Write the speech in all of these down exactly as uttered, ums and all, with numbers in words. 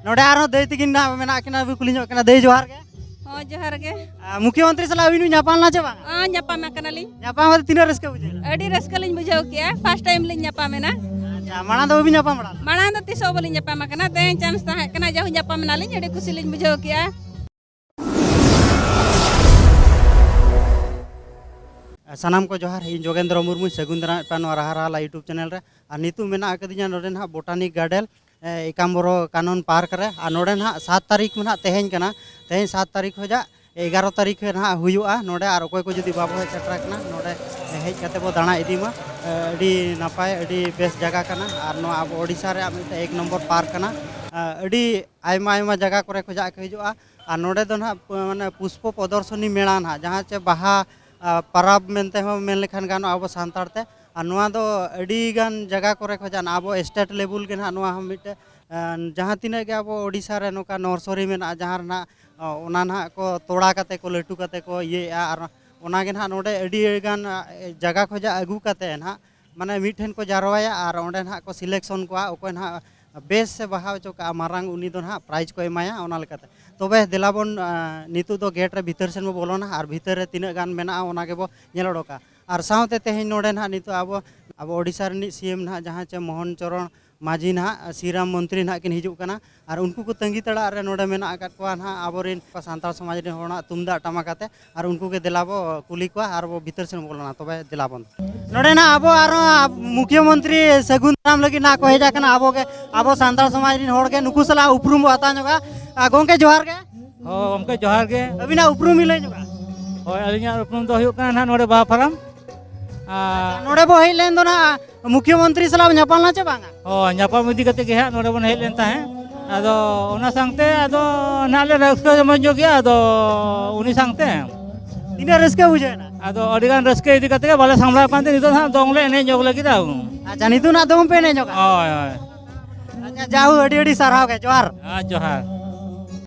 ᱱᱚᱰᱮ ᱟᱨᱦᱚᱸ ᱫᱟᱹᱭ ᱛᱟᱹᱠᱤᱱ ᱱᱟᱜ ᱢᱮᱱᱟᱜ ᱠᱤᱱᱟ, ᱟᱵᱚ ᱠᱩᱞᱤ ᱧᱚᱜ ᱠᱟᱱᱟ᱾ ᱫᱟᱹᱭ, ᱡᱚᱦᱟᱨ ᱜᱮ᱾ ᱦᱚᱸ, ᱡᱚᱦᱟᱨ ᱜᱮ᱾ ᱟᱨ ᱢᱩᱠᱷᱭᱚᱢᱚᱱᱛᱨᱤ ᱥᱟᱞᱟᱜ ᱟᱹᱵᱤᱱ ᱵᱤᱱ ᱧᱟᱯᱟᱢ ᱞᱮᱱᱟ ᱪᱮ ᱵᱟᱝ? ᱦᱚᱸ, ᱧᱟᱯᱟᱢ ᱟᱠᱟᱱᱟᱞᱤᱧ᱾ ᱧᱟᱯᱟᱢ ᱠᱟᱛᱮ ᱛᱤᱱᱟᱹᱜ ᱨᱟᱹᱥᱠᱟᱹ ᱵᱩᱡᱷᱟᱹᱣ ᱮᱱᱟ? ᱟᱹᱰᱤ ᱨᱟᱹᱥᱠᱟᱹ ᱞᱤᱧ ᱵᱩᱡᱷᱟᱹᱣ ᱠᱮᱜᱼᱟ, ᱯᱷᱟᱥᱴ ᱴᱟᱭᱤᱢ ᱞᱤᱧ ᱧᱟᱯᱟᱢ ᱮᱱᱟ᱾ ᱟᱪᱪᱷᱟ, ᱢᱟᱲᱟᱝ ᱫᱚ ᱵᱟᱹᱵᱤᱱ ᱧᱟᱯᱟᱢ ᱵᱟᱲᱟ ᱞᱮᱱᱟ? ᱢᱟᱲᱟᱝ ᱫᱚ ᱛᱤᱥ ᱦᱚᱸ ᱵᱟᱹᱞᱤᱧ ᱧᱟᱯᱟᱢ ᱟᱠᱟᱱᱟ, ᱛᱮᱦᱮᱧ ᱪᱟᱱᱥ ᱛᱟᱦᱮᱸ ᱠᱟᱱᱟ, ᱡᱟᱦᱩ ᱧᱟᱯᱟᱢ ᱮᱱᱟᱞᱤᱧ, ᱟᱹᱰᱤ ᱠᱩᱥᱤ ᱞᱤᱧ ᱵᱩᱡᱷᱟᱹᱣ ᱠᱮᱜᱼᱟ᱾ ᱥᱟᱱᱟᱢ ᱠᱚ ᱡᱚᱦᱟᱨ, ᱤᱧ ᱡᱳᱜᱮᱱᱫᱨᱚ ᱢᱩᱨᱢᱩᱧ ᱥᱟᱹᱜᱩᱱ ᱫᱟᱨᱟᱢᱮᱫ ᱯᱮᱭᱟ ᱱᱚᱣᱟ ᱨᱟᱦᱟ ᱨᱟᱦᱟᱞᱟ YouTube ᱪᱮᱱᱮᱞ ᱨᱮ᱾ ᱟᱨ ᱱᱤᱛᱚᱜ ᱢᱮᱱᱟᱜ ᱟᱠᱟᱫᱤᱧᱟ ᱱᱚᱰᱮ ᱱᱟᱦᱟᱜ ᱵᱳᱴᱟᱱᱤᱠ ᱜᱟᱨᱰᱮᱱ, ᱮ, ᱮᱠᱟᱢᱵᱚᱨᱚ ᱠᱟᱱᱚᱱ ᱯᱟᱨᱠ ᱨᱮ᱾ ᱟᱨ ᱱᱚᱰᱮ ᱱᱟᱦᱟᱜ ᱥᱟᱛ ᱛᱟᱹᱨᱤᱠᱷ ᱢᱟ ᱱᱟᱦᱟᱜ ᱛᱮᱦᱮᱧ ᱠᱟᱱᱟ, ᱛᱮᱦᱮᱧ ᱥᱟᱛ ᱛᱟᱹᱨᱤᱠᱷ ᱠᱷᱚᱱᱟᱜ ᱮᱜᱟᱨᱚ ᱛᱟᱹᱨᱤᱠᱷ ᱨᱮ ᱱᱟᱦᱟᱜ ᱦᱩᱭᱩᱜᱼᱟ ᱱᱚᱰᱮ᱾ ᱟᱨ ᱚᱠᱚᱭ ᱠᱚ ᱡᱩᱫᱤ ᱵᱟᱵᱚ ᱦᱮᱡ ᱥᱮᱴᱮᱨ ᱟᱠᱟᱱᱟ, ᱱᱚᱰᱮ ᱦᱮᱡ ᱠᱟᱛᱮ ᱵᱚ ᱫᱟᱬᱟ ᱤᱫᱤ ᱢᱟ, ᱮ, ᱟᱹᱰᱤ ᱱᱟᱯᱟᱭ, ᱟᱹᱰᱤ ᱵᱮᱥ ᱡᱟᱭᱜᱟ ᱠᱟᱱᱟ᱾ ᱟᱨ ᱱᱚᱣᱟ ᱟᱵᱚ ᱳᱰᱤᱥᱟ ᱨᱮᱭᱟᱜ ᱢᱤᱫᱴᱮᱱ ᱮᱠ ᱱᱚᱢᱵᱚᱨ ᱯᱟᱨᱠ ᱠᱟᱱᱟ᱾ ᱮ, ᱟᱹᱰᱤ ᱟᱭᱢᱟ ᱟᱭᱢᱟ ᱡᱟᱭᱜᱟ ᱠᱚᱨᱮ ᱠᱷᱚᱱᱟᱜ ᱠᱚ ᱦᱤᱡᱩᱜᱼᱟ᱾ ᱟᱨ ᱱᱚᱰᱮ ᱫᱚ ᱱᱟᱦᱟᱜ ᱯ-, ᱢᱟᱱᱮ ᱯᱩᱥᱯᱚ ᱯᱨᱚᱫᱚᱨᱥᱚᱱᱤ ᱢᱮᱞᱟ ᱱᱟᱦᱟᱜ, ᱡᱟᱦᱟᱸ ᱪᱮ ᱵᱟᱦᱟ, ᱟ, ᱯᱟᱨᱟᱵᱽ ᱢᱮᱱᱛᱮ ᱦᱚᱸ ᱢᱮᱱ ᱞᱮᱠᱷᱟᱱ ᱜᱟᱱᱚᱜᱼᱟ ᱟᱵᱚ ᱥᱟᱱᱛᱟᱲ ᱛᱮ᱾ ᱟᱨ ᱱᱚᱣᱟ ᱫᱚ ᱟᱹᱰᱤ ᱜᱟᱱ ᱡᱟᱭᱜᱟ ᱠᱚᱨᱮ ᱠᱷᱚᱱᱟᱜ ᱟᱵᱚ ᱥᱴᱮᱴ ᱞᱮᱵᱮᱞ ᱜᱮ ᱱᱟᱦᱟᱜ ᱱᱚᱣᱟ ᱦᱚᱸ ᱢᱤᱫᱴᱮᱱ, ᱮ, ᱡᱟᱦᱟᱸ ᱛᱤᱱᱟᱹᱜ ᱜᱮ ᱟᱵᱚ ᱳᱰᱤᱥᱟ ᱨᱮ ᱱᱚᱝᱠᱟ ᱱᱚᱨᱥᱟᱨᱤ ᱢᱮᱱᱟᱜᱼᱟ, ᱡᱟᱦᱟᱸ ᱨᱮ ᱱᱟᱦᱟᱜ, ᱚ, ᱚᱱᱟ ᱱᱟᱦᱟᱜ ᱠᱚ ᱛᱚᱲᱟ ᱠᱟᱛᱮ ᱠᱚ ᱞᱟᱹᱴᱩ ᱠᱟᱛᱮ ᱠᱚ ᱤᱭᱟᱹᱭᱮᱫᱼᱟ᱾ ᱟᱨ ᱚᱱᱟ ᱜᱮ ᱱᱟᱦᱟᱜ ᱱᱚᱰᱮ ᱟᱹᱰᱤ ᱜᱟᱱ, ᱟ, ᱡᱟᱭᱜᱟ ᱠᱷᱚᱱᱟᱜ ᱟᱹᱜᱩ ᱠᱟᱛᱮ ᱱᱟᱦᱟᱜ ᱢᱟᱱᱮ ᱢᱤᱫ ᱴᱷᱮᱱ ᱠᱚ ᱡᱟᱨᱣᱟᱭᱟ ᱟᱨ ᱚᱸᱰᱮ ᱱᱟᱦᱟᱜ ᱠᱚ ᱥᱤᱞᱮᱠᱥᱚᱱ ᱠᱚᱣᱟ, ᱚᱠᱚᱭ ᱱᱟᱦᱟᱜ ᱵᱮᱥ ᱮ ᱵᱟᱦᱟ ᱦᱚᱪᱚ ᱠᱟᱜᱼᱟ ᱢᱟᱨᱟᱝ, ᱩᱱᱤ ᱫᱚ ᱱᱟᱦᱟᱜ ᱯᱨᱟᱭᱤᱡᱽ ᱠᱚ ᱮᱢᱟᱭᱟ᱾ ᱚᱱᱟ ᱞᱮᱠᱟᱛᱮ ᱛᱚᱵᱮ ᱫᱮᱞᱟ ᱵᱚᱱ, ᱟ, ᱱᱤᱛᱚᱜ ᱫᱚ ᱜᱮᱴ ᱨᱮ ᱵᱷᱤᱛᱟᱹᱨ ᱥᱮᱱ ᱵᱚ ᱵᱚᱞᱚᱱᱟ ᱟᱨ ᱵᱷᱤᱛᱟᱹᱨ ᱨᱮ ᱛᱤᱱᱟᱹᱜ ᱜᱟᱱ ᱢᱮᱱᱟᱜᱼᱟ ᱚᱱᱟ ᱜᱮᱵᱚ ᱧᱮᱞ ᱚᱰᱚᱠᱟ᱾ ᱟᱨ ᱥᱟᱶᱛᱮ ᱛᱮᱦᱮᱧ ᱱᱚᱰᱮ ᱱᱟᱦᱟᱜ ᱱᱤᱛᱚᱜ ᱟᱵᱚ, ᱟᱵᱚ ᱳᱰᱤᱥᱟ ᱨᱤᱱᱤᱡ ᱥᱤ ᱮᱢ ᱱᱟᱦᱟᱜ ᱡᱟᱦᱟᱸ ᱪᱮ ᱢᱳᱦᱚᱱ ᱪᱚᱨᱚᱬ ᱢᱟᱹᱡᱷᱤ ᱱᱟᱦᱟᱜ, ᱥᱨᱤᱨᱟᱢ ᱢᱚᱱᱛᱨᱤ ᱱᱟᱦᱟᱜ ᱠᱤᱱ ᱦᱤᱡᱩᱜ ᱠᱟᱱᱟ᱾ ᱟᱨ ᱩᱱᱠᱩ ᱠᱚ ᱛᱟᱺᱜᱤ ᱛᱟᱲᱟᱜ ᱨᱮ ᱱᱚᱰᱮ ᱢᱮᱱᱟᱜ ᱟᱠᱟᱫ ᱠᱚᱣᱟ ᱱᱟᱦᱟᱜ ᱟᱵᱚᱨᱮᱱ ᱥᱟᱱᱛᱟᱲ ᱥᱚᱢᱟᱡᱽ ᱨᱮᱱ ᱦᱚᱲ ᱱᱟᱦᱟᱜ ᱛᱩᱢᱫᱟᱜ ᱴᱟᱢᱟᱠ ᱟᱛᱮ᱾ ᱟᱨ ᱩᱱᱠᱩ ᱜᱮ ᱫᱮᱞᱟ ᱵᱚ ᱠᱩᱞᱤ ᱠᱚᱣᱟ ᱟᱨ ᱵᱚ ᱵᱷᱤᱛᱟᱹᱨ ᱥᱮᱱ ᱵᱚᱞᱚᱱᱟ᱾ ᱛᱚᱵᱮ ᱫᱮᱞᱟ ᱵᱚᱱ᱾ ᱱᱚᱰᱮ ᱱᱟᱦᱟᱜ ᱟᱵᱚ ᱟᱨᱦᱚᱸ ᱢᱩᱠᱷᱭᱚᱢᱚᱱᱛᱨᱤ ᱥᱟᱹᱜᱩᱱ ᱫᱟᱨᱟᱢ ᱞᱟᱹᱜᱤᱫ ᱱᱟᱦᱟᱜ ᱠᱚ ᱦᱮᱡ ᱟᱠᱟᱱᱟ᱾ ᱟᱵᱚ ᱜᱮ, ᱟᱵᱚ ᱥᱟᱱᱛᱟᱲ ᱥᱚᱢᱟᱡᱽ ᱨᱮᱱ ᱦᱚᱲ ᱜᱮ ᱱᱩᱠᱩ ᱥᱟᱞᱟᱜ ᱩᱯᱨᱩᱢ ᱵᱚ ᱦᱟᱛᱟᱣ ᱧᱚᱜᱟ᱾ ᱟᱨ ᱜᱚᱢᱠᱮ ᱡᱚᱦᱟᱨ ᱜᱮ᱾ ᱦᱚᱸ, ᱜᱚᱢᱠᱮ ᱡᱚᱦᱟᱨ ᱜᱮ᱾ ᱟᱹᱵᱤᱱᱟᱜ ᱩᱯᱨᱩᱢ ᱵᱤᱱ ᱞᱟᱹᱭ ᱧᱚᱜᱟ᱾ ᱦᱳᱭ, ᱟᱹᱞᱤᱧᱟᱜ ᱩᱯᱨᱩᱢ ᱫᱚ ᱦᱩᱭᱩᱜ ᱠᱟᱱᱟ ᱱᱟᱦᱟᱜ ᱱᱚᱰᱮ ᱵᱟᱦᱟ ᱯᱷᱟᱨᱟᱢ᱾ ᱟᱨ ᱱᱚᱰᱮ ᱵᱚ ᱦᱮᱡ ᱞᱮᱱ ᱫᱚ ᱱᱟᱦᱟᱜ ᱢᱩᱠᱷᱭᱚᱢᱚᱱᱛᱨᱤ ᱥᱟᱞᱟᱜ ᱧᱟᱯᱟᱢ ᱞᱮᱱᱟ ᱪᱮ ᱵᱟᱝᱟ? ᱦᱳᱭ, ᱧᱟᱯᱟᱢ ᱤᱫᱤ ᱠᱟᱛᱮ ᱜᱮ ᱦᱟᱸᱜ ᱱᱚᱰᱮ ᱵᱚᱱ ᱦᱮᱡ ᱞᱮᱱ ᱛᱟᱦᱮᱸᱫ᱾ ᱟᱫᱚ ᱚᱱᱟ ᱥᱟᱶᱛᱮ ᱟᱫᱚ ᱱᱟᱦᱟᱜ ᱞᱮ ᱨᱟᱹᱥᱠᱟᱹ ᱡᱚᱢᱚᱡᱽ ᱧᱚᱜ ᱜᱮᱭᱟ ᱟᱫᱚ ᱩᱱᱤ ᱥᱟᱶᱛᱮ᱾ ᱛᱤᱱᱟᱹᱜ ᱨᱟᱹᱥᱠᱟᱹ ᱵᱩᱡᱷᱟᱹᱣ ᱮᱱᱟ? ᱟᱫᱚ ᱟᱹᱰᱤ ᱜᱟᱱ ᱨᱟᱹᱥᱠᱟᱹ ᱤᱫᱤ ᱠᱟᱛᱮ ᱜᱮ ᱵᱟᱞᱮ ᱥᱟᱢᱵᱲᱟᱣ ᱠᱟᱱᱛᱮ ᱱᱤᱛᱚᱜ ᱫᱚ ᱦᱟᱸᱜ ᱫᱚᱝ ᱞᱮ ᱮᱱᱮᱡ ᱧᱚᱜ ᱞᱟᱹᱜᱤᱫ ᱟᱵᱚ᱾ ᱟᱪᱪᱷᱟ, ᱱᱤᱛᱚᱜ ᱱᱟᱜ ᱫᱚᱝ ᱯᱮ ᱮᱱᱮᱡ ᱧᱚᱜᱟ? ᱦᱳᱭ, ᱦᱳᱭ᱾ ᱟᱪᱪᱷᱟ, ᱡᱟᱦᱳ, ᱟᱹᱰᱤ ᱟᱹᱰᱤ ᱥᱟᱨᱦᱟᱣ ᱜᱮ, ᱡᱚᱦᱟᱨ᱾ ᱦᱮᱸ, ᱡᱚᱦᱟᱨ᱾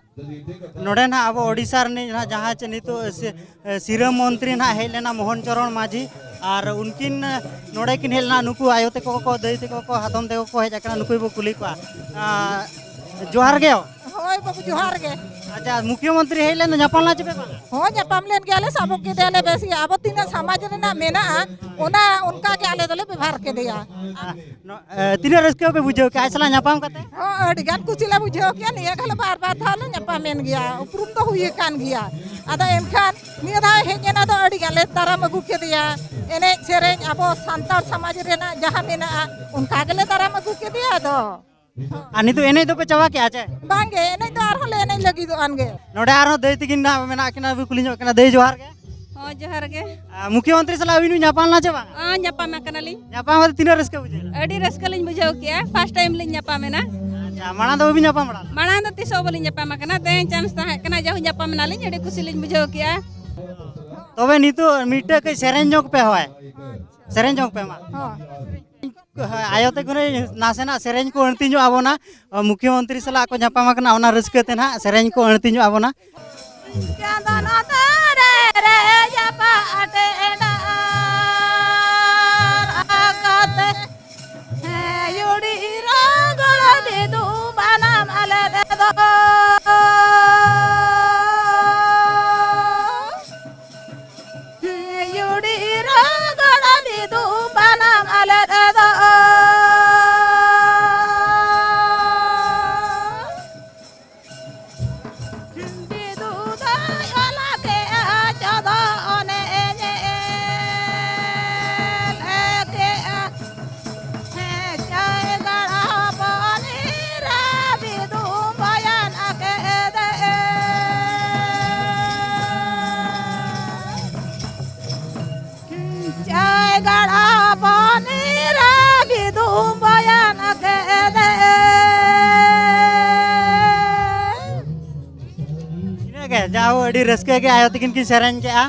ᱱᱚᱰᱮ ᱱᱟᱦᱟᱜ ᱟᱵᱚ ᱳᱰᱤᱥᱟ ᱨᱤᱱᱤᱡ ᱱᱟᱦᱟᱜ ᱡᱟᱦᱟᱸ ᱪᱮ ᱱᱤᱛᱚᱜ ᱥᱤ-, ᱥᱤᱨᱟᱹ ᱢᱚᱱᱛᱨᱤ ᱱᱟᱦᱟᱜ ᱦᱮᱡ ᱞᱮᱱᱟ ᱢᱳᱦᱚᱱ ᱪᱚᱨᱚᱬ ᱢᱟᱹᱡᱷᱤ, ᱟᱨ ᱩᱱᱠᱤᱱ ᱱᱚᱰᱮ ᱠᱤᱱ ᱦᱮᱡ ᱞᱮᱱᱟ, ᱱᱩᱠᱩ ᱟᱭᱳ ᱛᱟᱠᱚ ᱠᱚ, ᱫᱟᱹᱭ ᱛᱟᱠᱚ ᱠᱚ, ᱦᱟᱛᱚᱢ ᱛᱟᱠᱚ ᱠᱚ ᱦᱮᱡ ᱟᱠᱟᱱᱟ, ᱱᱩᱠᱩ ᱵᱚ ᱠᱩᱞᱤ ᱠᱚᱣᱟ᱾ ᱟᱨ ᱡᱚᱦᱟᱨ ᱜᱮ᱾ ᱦᱳᱭ ᱵᱟᱹᱵᱩ, ᱡᱚᱦᱟᱨ ᱜᱮ᱾ ᱟᱪᱪᱷᱟ, ᱢᱩᱠᱷᱭᱟᱹ ᱢᱚᱱᱛᱨᱤ ᱦᱮᱡ ᱞᱮᱱ ᱫᱚ, ᱧᱟᱯᱟᱢ ᱞᱮᱱᱟ ᱪᱮ ᱯᱮ ᱵᱟᱝ? ᱦᱳᱭ, ᱧᱟᱯᱟᱢ ᱞᱮᱱ ᱜᱮᱭᱟᱞᱮ, ᱥᱟᱵᱚᱜ ᱠᱮᱫᱮᱭᱟᱞᱮ ᱵᱮᱥ ᱜᱮ᱾ ᱟᱵᱚ ᱛᱤᱱᱟᱹᱜ ᱥᱚᱢᱟᱡᱽ ᱨᱮᱱᱟᱜ ᱢᱮᱱᱟᱜᱼᱟ, ᱚᱱᱟ ᱚᱱᱠᱟ ᱜᱮ ᱟᱞᱮ ᱫᱚᱞᱮ ᱵᱮᱵᱷᱟᱨ ᱠᱮᱫᱮᱭᱟ᱾ ᱱᱚ-, ᱮ, ᱛᱤᱱᱟᱹᱜ ᱨᱟᱹᱥᱠᱟᱹ ᱯᱮ ᱵᱩᱡᱷᱟᱹᱣ ᱠᱮᱜᱼᱟ ᱟᱡ ᱥᱟᱞᱟᱜ ᱧᱟᱯᱟᱢ ᱠᱟᱛᱮ? ᱦᱚᱸ, ᱟᱹᱰᱤ ᱜᱟᱱ ᱠᱩᱥᱤ ᱞᱮ ᱵᱩᱡᱷᱟᱹᱣ ᱠᱮᱜᱼᱟ᱾ ᱱᱤᱭᱟᱹ ᱜᱷᱟᱹᱞ ᱵᱟᱨ ᱵᱟᱨ ᱫᱷᱟᱣ ᱞᱮ ᱧᱟᱯᱟᱢᱮᱱ ᱜᱮᱭᱟ, ᱩᱯᱨᱩᱢ ᱫᱚ ᱦᱩᱭ ᱟᱠᱟᱱ ᱜᱮᱭᱟ᱾ ᱟᱫᱚ ᱮᱱᱠᱷᱟᱱ ᱱᱤᱭᱟᱹ ᱫᱷᱟᱣ ᱦᱮᱡ ᱮᱱᱟ ᱫᱚ ᱟᱹᱰᱤ ᱜᱟᱱ ᱞᱮ ᱫᱟᱨᱟᱢ ᱟᱹᱜᱩ ᱠᱮᱫᱮᱭᱟ᱾ ᱮᱱᱮᱡ ᱥᱮᱨᱮᱧ ᱟᱵᱚ ᱥᱟᱱᱛᱟᱲ ᱥᱚᱢᱟᱡᱽ ᱨᱮᱱᱟᱜ ᱡᱟᱦᱟᱸ ᱢᱮᱱᱟᱜᱼᱟ, ᱚᱱᱠᱟ ᱜᱮᱞᱮ ᱫᱟᱨᱟᱢ ᱟᱹᱜᱩ ᱠᱮᱫᱮᱭᱟ᱾ ᱟᱫᱚ ᱟᱨ ᱱᱤᱛᱚᱜ ᱮᱱᱮᱡ ᱫᱚᱯᱮ ᱪᱟᱵᱟ ᱠᱮᱜᱼᱟ ᱪᱮ? ᱵᱟᱝᱜᱮ, ᱮᱱᱮᱡ ᱫᱚ ᱟᱨᱦᱚᱸ ᱞᱮ ᱮᱱᱮᱡ ᱞᱟᱹᱜᱤᱫᱚᱜ ᱟᱱ ᱜᱮ᱾ ᱱᱚᱰᱮ ᱟᱨᱦᱚᱸ ᱫᱟᱹᱭ ᱛᱟᱹᱠᱤᱱ ᱱᱟᱜ ᱢᱮᱱᱟᱜ ᱠᱤᱱᱟ, ᱟᱵᱚ ᱠᱩᱞᱤ ᱧᱚᱜ ᱠᱤᱱᱟ᱾ ᱫᱟᱹᱭ, ᱡᱚᱦᱟᱨ ᱜᱮ᱾ ᱦᱚᱸ, ᱡᱚᱦᱟᱨ ᱜᱮ᱾ ᱟᱨ ᱢᱩᱠᱷᱭᱟᱹ ᱢᱚᱱᱛᱨᱤ ᱥᱟᱞᱟᱜ ᱟᱹᱵᱤᱱ ᱵᱤᱱ ᱧᱟᱯᱟᱢ ᱞᱮᱱᱟ ᱪᱮ ᱵᱟᱝ? ᱦᱚᱸ, ᱧᱟᱯᱟᱢ ᱟᱠᱟᱱᱟᱞᱤᱧ᱾ ᱧᱟᱯᱟᱢ ᱠᱟᱛᱮ ᱛᱤᱱᱟᱹᱜ ᱨᱟᱹᱥᱠᱟᱹ ᱵᱩᱡᱷᱟᱹᱣ ᱮᱱᱟ? ᱟᱹᱰᱤ ᱨᱟᱹᱥᱠᱟᱹ ᱞᱤᱧ ᱵᱩᱡᱷᱟᱹᱣ ᱠᱮᱜᱼᱟ, first time ᱞᱤᱧ ᱧᱟᱯᱟᱢ ᱮᱱᱟ᱾ ᱟᱪᱪᱷᱟ, ᱢᱟᱲᱟᱝ ᱫᱚ ᱵᱟᱹᱵᱤᱱ ᱧᱟᱯᱟᱢ ᱵᱟᱲᱟ ᱞᱮᱱᱟ? ᱢᱟᱲᱟᱝ ᱫᱚ ᱛᱤᱥ ᱦᱚᱸ ᱵᱟᱹᱞᱤᱧ ᱧᱟᱯᱟᱢ ᱟᱠᱟᱱᱟ, ᱛᱮᱦᱮᱧ chance ᱛᱟᱦᱮᱸ ᱠᱟᱱᱟ, ᱡᱟᱦᱩ ᱧᱟᱯᱟᱢ ᱮᱱᱟᱞᱤᱧ, ᱟᱹᱰᱤ ᱠᱩᱥᱤ ᱞᱤᱧ ᱵᱩᱡᱷᱟᱹᱣ ᱠᱮᱜᱼᱟ᱾ ᱛᱚᱵᱮ ᱱᱤᱛᱚᱜ ᱢᱤᱫᱴᱟᱝ ᱠᱟᱹᱡ ᱥᱮᱨᱮᱧ ᱧᱚᱜ ᱯᱮ, ᱦᱳᱭ, ᱥᱮᱨᱮᱧ ᱧᱚᱜ ᱯᱮ ᱢᱟ᱾ ᱦᱚᱸ᱾ ᱦᱳᱭ, ᱟᱭᱳ ᱛᱟᱠᱚ ᱱᱟᱥᱮᱱᱟᱜ ᱥᱮᱨᱮᱧ ᱠᱚ ᱟᱹᱲᱛᱤ ᱧᱚᱜ ᱟᱵᱚᱱᱟ, ᱢᱩᱠᱷᱭᱟᱹ ᱢᱚᱱᱛᱨᱤ ᱥᱟᱞᱟᱜ ᱠᱚ ᱧᱟᱯᱟᱢ ᱟᱠᱟᱱᱟ, ᱚᱱᱟ ᱨᱟᱹᱥᱠᱟᱹ ᱛᱮ ᱱᱟᱦᱟᱜ ᱥᱮᱨᱮᱧ ᱠᱚ ᱟᱹᱲᱛᱤ ᱧᱚᱜ ᱟᱵᱚᱱᱟ᱾ ᱪᱟᱸᱫᱚᱱ ᱫᱟᱨᱮ ᱨᱮ ᱡᱟᱯᱟᱜ ᱴᱮᱸᱰᱟᱨ ᱟᱠᱟᱛᱮ, ᱦᱮᱸ, ᱭᱩᱲᱤ ᱨᱚᱜᱚᱲ ᱵᱤᱫᱩ ᱵᱟᱱᱟᱢ ᱟᱞᱮ ᱨᱮᱫᱚ᱾ ᱦᱮᱸ, ᱭᱩᱲᱤ ᱨᱚᱜᱚᱲ ᱵᱤᱫᱩ ᱵᱟᱱᱟᱢ ᱟᱞᱮ ᱨᱮᱫᱚ᱾ ᱵᱤᱫᱩ ᱫᱚᱭ ᱚᱞ ᱠᱮᱜᱼᱟ ᱪᱚᱫᱚᱱ ᱮ ᱧᱮᱞ ᱠᱮᱜᱼᱟ᱾ ᱦᱮᱸ, ᱪᱟᱹᱭ ᱜᱟᱲᱟ ᱯᱚᱱᱤ ᱨᱮ ᱵᱤᱫᱩ ᱵᱚᱭᱟᱱ ᱠᱮᱫᱮ᱾ ᱪᱟᱹᱭ ᱜᱟᱲᱟ ᱯᱟᱱᱤ ᱨᱮ ᱵᱤᱫᱩ ᱵᱚᱭᱟᱱ ᱠᱮᱫᱮ᱾ ᱤᱱᱟᱹᱜᱮ, ᱡᱟ ᱦᱳ, ᱟᱹᱰᱤ ᱨᱟᱹᱥᱠᱟᱹ ᱜᱮ ᱟᱭᱳ ᱛᱟᱹᱠᱤᱱ ᱠᱤᱱ ᱥᱮᱨᱮᱧ ᱠᱮᱜᱼᱟ᱾